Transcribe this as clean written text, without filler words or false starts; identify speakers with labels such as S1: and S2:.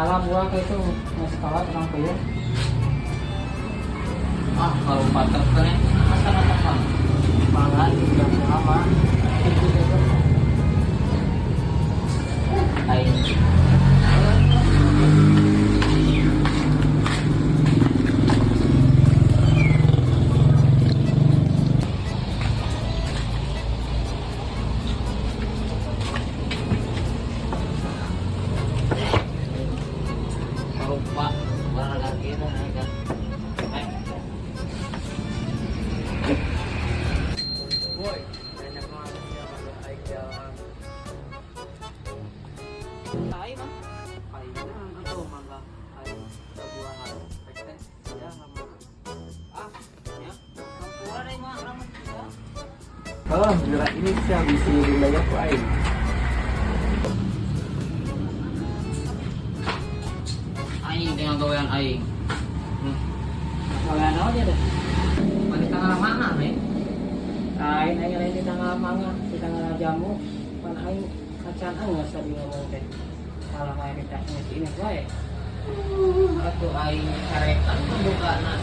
S1: Alah, buah kayak itu nggak sekolah orang kaya.
S2: Ah, kalau patok teh asa apa?
S1: Malah juga lama. Itu itu.
S2: Aing. Lupa, barang kita kan. Eh,
S3: Boy, banyak banget ya kalau aing jalan.
S1: Tai mah.
S3: Aing atau mangga aing sebuah hal teh ya sama.
S2: Ah, ya. Hampura deh mah, urang mah ya.
S3: Oh, gerak ini sih habis wilayah ku aing.
S2: Aing tinggal gawean aing.
S1: Gawean naon dia deh?
S2: Mana tanggal mana nih?
S1: Lain, aing lain di tanggal mangga, di tanggal jamu. Pan aing kacan geus tadi ngomong teh. Salah mayoritasnya si ini wae.
S2: Atau aing carekan pembukana.